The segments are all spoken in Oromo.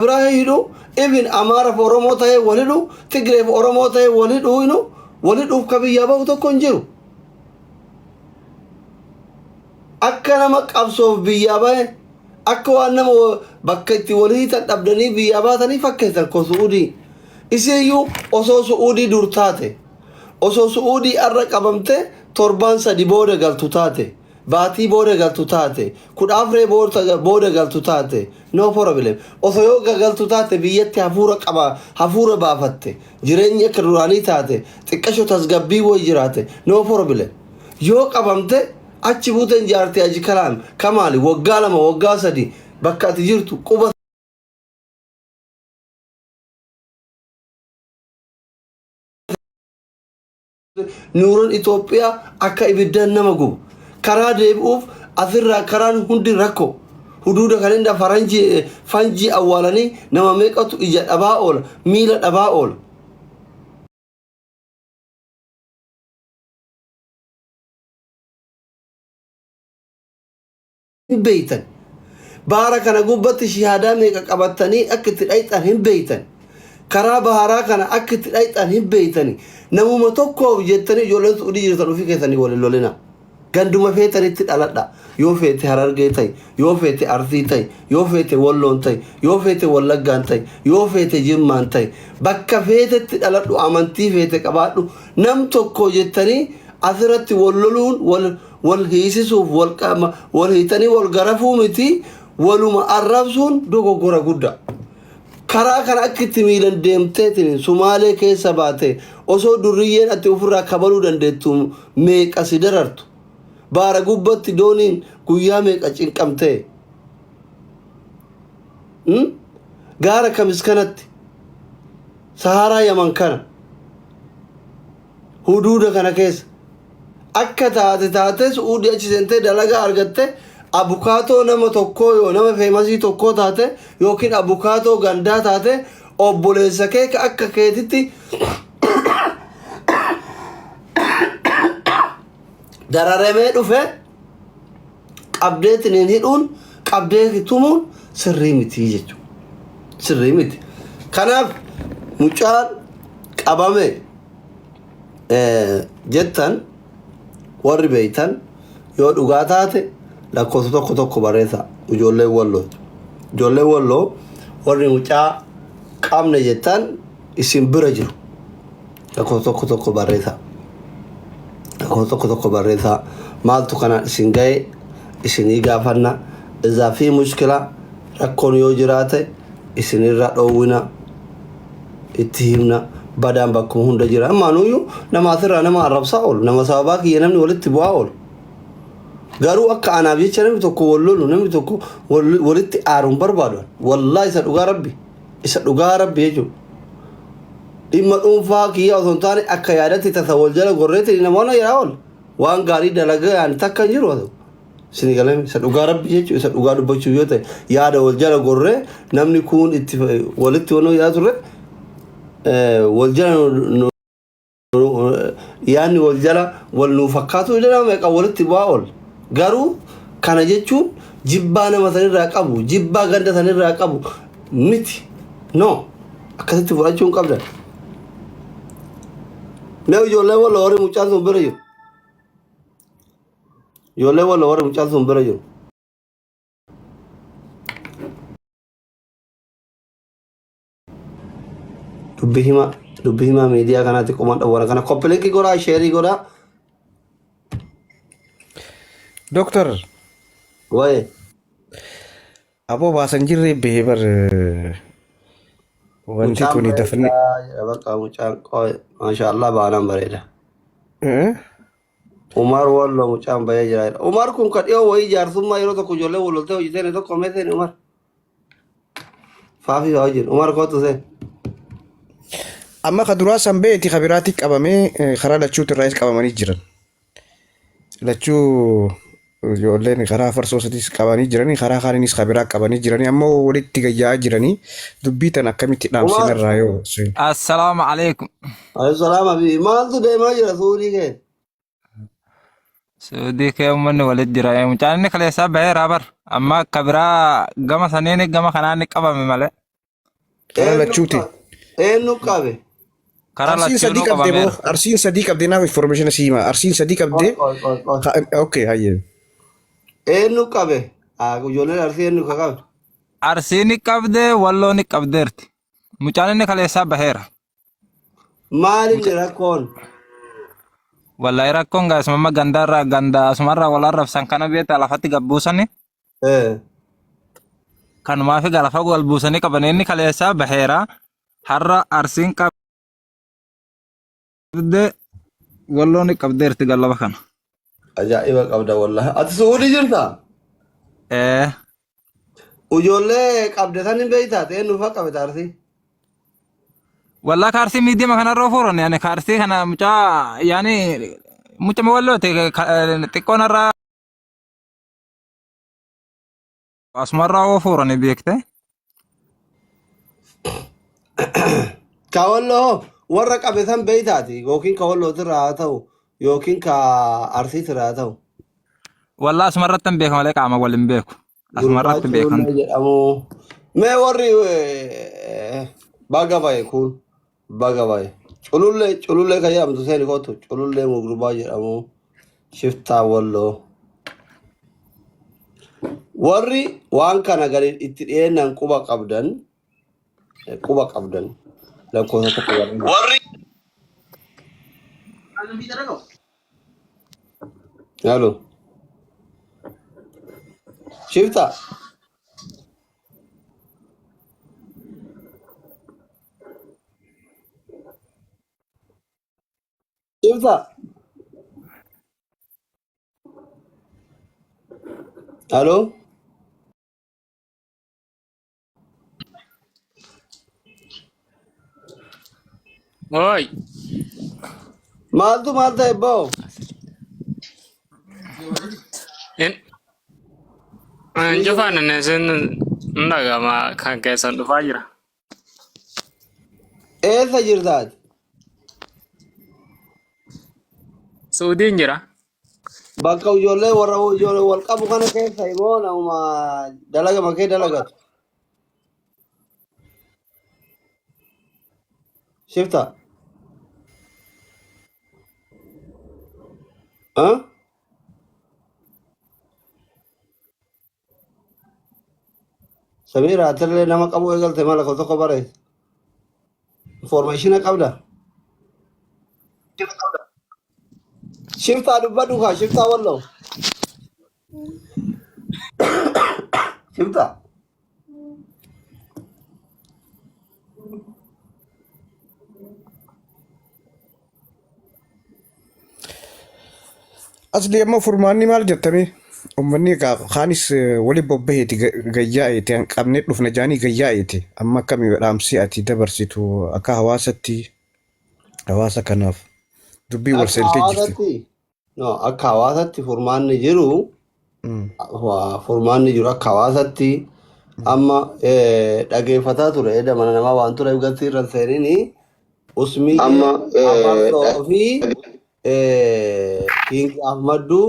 biraa hidhu, even Amaaraaf Oromoo ta'ee wal hidhu, Tigreef Oromoo ta'ee wal hidhu, inu wal hidhuuf ka biyyaa bahu tokko hin jiru. Akka nama qabsoof biyyaa bahe, akka waan nama bakka itti wal hiitan dhabdanii biyyaa baatanii fakkeessan ko Su'uudii. Isiiyyuu osoo Su'uudii dur taate, osoo Su'uudii arra qabamte torbaan sadi booda galtu taate, baatii booda galtu taate, 14 booda galtu taate, no problem. Osoo yoo gagaltu taate biyyatti hafuura qaba, hafuura baafatte, jireenyi akka duraanii taate, xiqqasho tasgabbii wayi jiraate, no problem. Yoo qabamte achi buuteen jaartii aji kalaam kamaali waggaa 2 waggaa 3 bakka ati jirtu quba Nuuran Itoophiyaa akka ibiddaan nama gubu. Karaa deebi'uuf asirraa karaan hundi rakko. Huduuda kan hunda faranjii fanjii awwaalanii nama meeqatu ija dhabaa oola, miila dhabaa oola. Hin beeytan. Baara kana gubbatti shihaadaa meeqa qabattanii akka itti dhayxan hin beeytan. Karaa baharaa kana akka itti dhayxan hin beeytani. Namuma tokkoof jettanii ijoolleen Su'udii jirtan ofii keessanii wal hin lolina. Ganduma feetanitti dhaladha. Yoo feete Harargee ta'i, yoo feete Arsii ta'i, yoo feete Walloon ta'i, yoo feete Wallaggaan ta'i, yoo feete Jimmaan ta'i. Bakka feetetti dhaladhu, amantii feete qabaadhu. Nam tokko jettanii asirratti wal loluun wal wal hiisisuuf wal qaama wal hiitanii wal garafuu miti waluma arrabsuun dogoggora guddaa. Karaa kana akka itti miilan deemteetiin Sumaalee keessa baate osoo durriyyeen ati ofirraa kabaluu dandeettu meeqa si darartu. Baara gubbatti dooniin guyyaa meeqa cinqamtee. Hmm? Gaara kamis kanatti Saharaa Yaman kana huduuda kana keessa akka taate taatee su'uudii achi seentee dalagaa argatte abukaatoo nama tokkoo yoo nama feemasii tokkoo taate yookiin abukaatoo gandaa taate obboleessa kee ka akka keetitti dararamee dhufe qabdeetiniin hidhuun qabdee tumuun sirrii miti jechuudha. Sirrii miti. Kanaaf mucaan qabame jettan warri beeytan yoo dhugaa taate lakkoofsa tokko tokko barreessa ijoolleen walloo. Ijoolleen walloo warri mucaa qabne jettan isin bira jiru. Lakkoofsa tokko tokko barreessaa. Lakkoofsa tokko tokko barreessaa. Maaltu kanaan isin ga'e isinii gaafanna. Izaa fi mushkila rakkoon yoo jiraate isinirra dhoowwina itti himna. Badaan bakkuma hunda jira. Amma anuyyuu nama asirraa nama arrabsaa oolu. Nama sababaa kiyya namni walitti bu'aa oolu. Garuu akka anaaf jecha namni tokko wal lolu namni tokko walitti aaru hin barbaadu. Wallaahi isa dhugaa rabbi. Isa dhugaa rabbi jechuudha. Dhimma dhuunfaa kiyyaa osoo hin taane akka yaadatti tasa wal jala gorreetti namoonni jedhaa oolu. Waan gaarii dalagaan takka hin jiru. Isin galame isa dhugaa rabbi jechuudha. Isa dhugaa dubbachuu yoo ta'e yaada wal jala gorree namni kuun itti walitti wanoo yaa turre wal jala yaadni wal jala wal nuu fakkaatu jedhama meeqa walitti bu'aa oola. Garuu kana jechuun jibbaa nama sanirraa qabu, jibbaa ganda sanirraa qabu miti. No. Akkasitti fudhachuu hin qabdan. Mee ijoollee wal warri mucaan sun bira jiru. Ijoollee wal warri mucaan sun bira jiru. Dubbi himaa dubbi himaa miidiyaa kanaatti qomaan dhawwana kana koppilinkii godhaa sheerii godhaa. Doktar Waa'ee aboo baasan jirree bahee bar wanti mucaan kuni dafne. bareedaa jedha bakka mucaan qoy maashaallah baanaan bareeda. Eh? Umar Wallo mucaan bahee jira. jedha. Umar kun ka dhiyoo wayii jaarsummaa yeroo tokko ijoollee wal loltee hojjeteen tokko mee seeni Umar. Faafii faa wajjin. Umar kootu seen. Amma ka duraa san beeti ka biraatti qabamee karaa lachuutu irraayis qabamanii jiran. Lachuu ijoolleen karaa farsoo sadiis qabanii jiranii karaa kaaniinis ka biraa qabanii jiranii ammoo walitti gayyaa'aa jiranii dubbii tan akkamitti Umar. dhaamsinarraa yoo seen. Assalaamu alaikum. Alayhi abii. Maaltu deemaa jira suudii kee? Suudii kee uummanni walitti jira. Mucaan inni kaleessaa baheera bar. Amma akka biraa gama saniin gama kanaan ni qabame malee. Karaa Eenyu lachuuti. qabe? Eenyu qabe? Karaa Arsiin sadii lachuunuu qabde boo. qabameera. Arsiin sadii qabde naaf information sii hima. Arsiin sadii Qoy qabde. qoy qoy qoy. Okay hayyee. Eenyu qabe? Ijoolleen Arsii eenyu ka qabe? Arsiin qabde Walloon qabdeerti. Mucaan inni kaleessaa baheera. Maal inni rakkoon? Wallahi rakkoon gaa asuma gandarraa ganda asumarraa wal arrabsan kana beektaa lafatti gabbuusani. Kanumaaf egaa lafa wal buusanii qaban inni kaleessaa baheera. Har'a Arsiin qabde Walloon qabdeerti gallaba kana. Ajaa'iba qabda wallahi. Ati Su'uudii jirtaa? Ee Ijoollee qabde san hin beektaa? Eenyu fa'a qabete Arsii? Wallaa kaarsii miidiyama kanarra fuuran yaani kaarsii kana mucaa yaani mucama walloote xiqqoon irraa asumarraa oo fuurani beekte. Ka walloo warra qabe san beektaati yookiin ka wallootirraa haa ta'u yookiin ka arsiitirraa haa ta'u. Wallaa asumarratti hin beeku malee qaama wal hin beeku. Gurbaa Asumarratti beekan. culullee jedhamu. Mee warri baga bahe kun baga bahe. Culullee culullee kan jedhamtu seeni kootu culullee gurbaa jedhamu shiftaa walloo. Warri waan kana gadi itti dhiyeennan quba qabdan quba qabdan lakkoofsa tokko barreessa. Warri Halo. Shifta. Shifta. Halo. Oi, Maaltu maal ta'e boo? in Injifaan inni isin hin dhaga'ama kan keessan dhufaa jira. Eessa jirtaati? Suudiin jira. Bakka ijoollee warra ijoollee wal qabu kana keessa immoo nama dalaga makee dalagatu. Shifta. Ah? Samiira atillee nama qabu eegalte mala koo tokko bare. Information qabda. Shiftaa dubbadhu kaa shiftaa walloo. Shiftaa. Asli amma furmaanni maal jettamee? Uummanni egaa kaanis wali bobbaheeti gayyaa'eeti qabnee dhufna jaanii gayyaa'eeti. Amma akkamii dhaamsi ati dabarsitu akka hawaasatti hawaasa kanaaf dubbii wal Akka seentee jirti. hawaasatti no akka hawaasatti furmaanni jiru furmaanni jiru akka hawaasatti amma dhageeffataa ture edda mana namaa waan tureef galtii irra hin seenini usmii amma afarsoo fi King Ahmaddu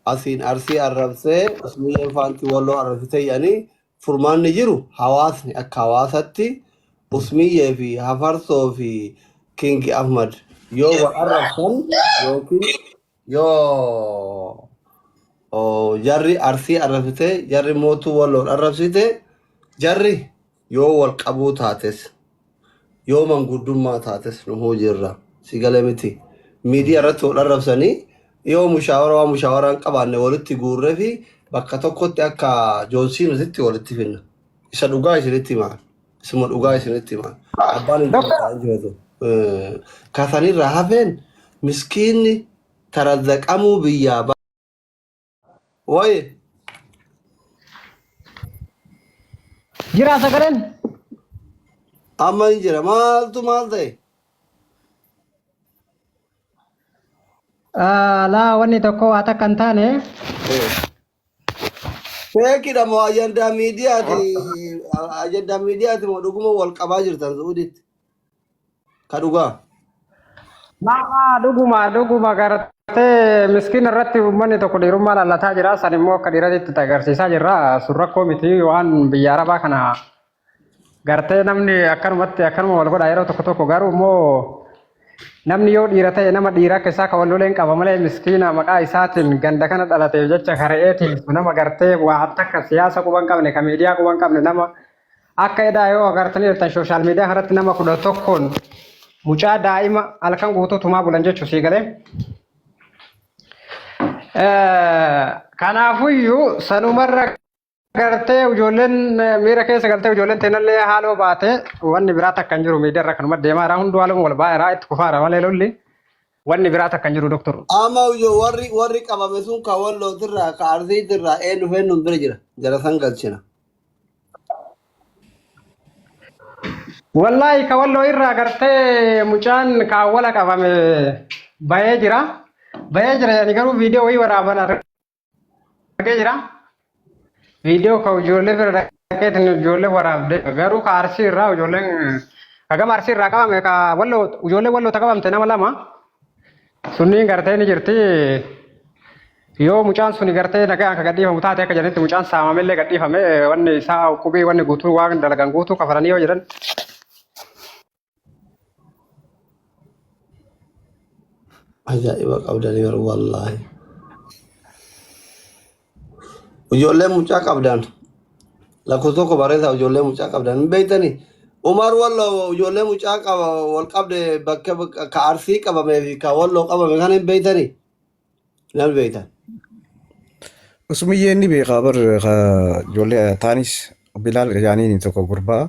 asiin Arsii arrabsee usmiyyeen faantii walloo arrabsite jedhanii furmaanni jiru hawaasni akka hawaasatti usmiyyee fi hafarsoo fi King Ahmad yoo wal arrabsan yookiin yoo jarri Arsii arrabsite jarri mootuu walloon arrabsite jarri yoo wal qabuu taates yoo manguddummaa taates nuhuu jirra si gale miti miidiyaa irratti wal arrabsanii yoo mushaawara waan mushaawaraa hin qabaanne walitti guurree fi bakka tokkotti akka joonsiinutitti walitti finna isa dhugaa isinitti himaa isuma dhugaa isinitti himaa abbaan Doktar, injifataa injifatu kasanirraa hafeen miskiinni tarazzaqamuu biyyaa ba wayi jira sagaleen? Amma hin jira maaltu maal ta'e Laa wanni tokko waa takka hin taane Feekidha moo ajandaa miidiyaati ajandaa miidiyaati moo dhuguma wal qabaa jirtan Suuditti ka dhugaa. Laa dhuguma dhuguma gartee miskiina irratti uummanni tokko dhiirummaa lallataa jira san immoo akka dhiiratitti itti agarsiisaa jirra sun rakkoo miti waan biyya arabaa kana Gartee namni akkanumatti akkanuma wal godha yeroo tokko tokko garuu immoo namni yoo dhiira ta'e nama dhiira akka isaa kan wal loleen qaba malee miskiina maqaa isaatiin ganda kana dhalateef jecha kara'eetiin nama gartee waa takka siyaasa quban qabne ka miidiyaa quban qabne nama akka edaa yoo agartanii jirtan social media irratti nama 11n mucaa daa'ima halkan guutuu tumaa bulan jechuu sii galee. Kanaafuyyuu sanumarra gartee ijoolleen miira keessa galtee ijoolleen teenallee haaloo baate wanni biraa takka hin jiru miidiyaa irra kanuma deemaa jira hunduu haaluma wal baa'eera itti kufaara malee lolli wanni biraa takka hin jiru doktor. Amma ijoo warri warri qabame sun ka wallootirraa ka arsiitirraa eenyu feennuun bira jira jara san galchina. Wallaahi ka walloo irraa gartee mucaan kaawwala qabame bahee jira. Bahee jira yani garuu viidiyoo wayii waraaban argee jira. Viidiyoo ka ijoollee bira dhaqeetiin ijoollee waraabde garuu ka arsii irraa ijoolleen ka gama arsii irraa qabame ka walloo ijoollee walloo ta qabamte nama lama sunniin gartee ni jirti. Yoo mucaan suni gartee nagaan ka gadhiifamu taate akka jedhanitti mucaan saamamellee gadhiifame wanni isaa qubii wanni guutuu waan dalagan guutuu kafalanii yoo jedhan Ajaa'iba qabdanii garuu wallaahi. Ijoollee mucaa qabdan lakkoofsa tokko barreessaa ijoollee mucaa qabdan hin beektanii. Umar walloo ijoollee mucaa qaba wal qabde bakka ka arsii qabamee fi ka walloo qabame kana hin beektanii. Namni beektan. Usumiyyee inni beekaa bar ijoollee taanis Bilaal jaaniin tokko gurbaa.